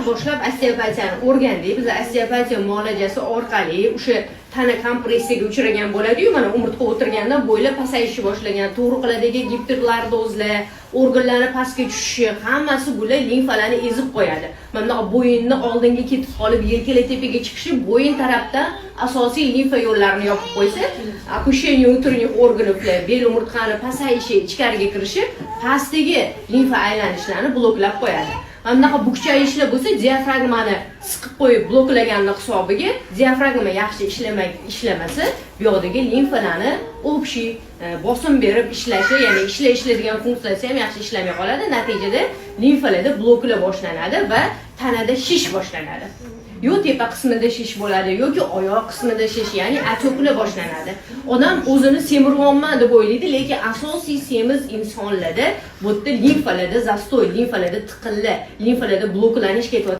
Boshlab osteopatiyani o'rgandik. Biz osteopatiya muolajasi orqali o'sha tana kompressiyaga uchragan bo'ladi-yu, mana umurtqa o'tirganda bo'ylar pasayishni boshlagan, tug'ruqlardagi giperlordozlar, organlarni pastga tushishi, hammasi bular limfalarni ezib qo'yadi. Mana bunaqa bo'yinni oldinga ketib qolib, yelkalar tepaga chiqishi bo'yin tarafdan asosiy limfa yo'llarini yopib qo'ysa, опущение внутренних органов, bel umurtqani pasayishi, ichkariga kirishi pastdagi limfa aylanishlarini bloklab qo'yadi. Mana bunaqa bukchayishlar bo'lsa, diafragmani siqib qo'yib bloklaganni hisobiga diafragma yaxshi ishlamasa, bu yoqdagi limfalarni общий bosim berib ishlashi, ya'ni ishlaydigan funksiyasi ham yaxshi ishlamay qoladi. Natijada limfalarda bloklar boshlanadi va tanada shish boshlanadi. Yo tepa qismida shish bo'ladi, yoki oyoq qismida shish, ya'ni отёк lar boshlanadi. Odam o'zini semiryapman deb o'ylaydi, lekin asosiy semiz insonlarda bu yerda limfalarda застой, limfalarda tiqinlar, limfalarda bloklanish ketyapti.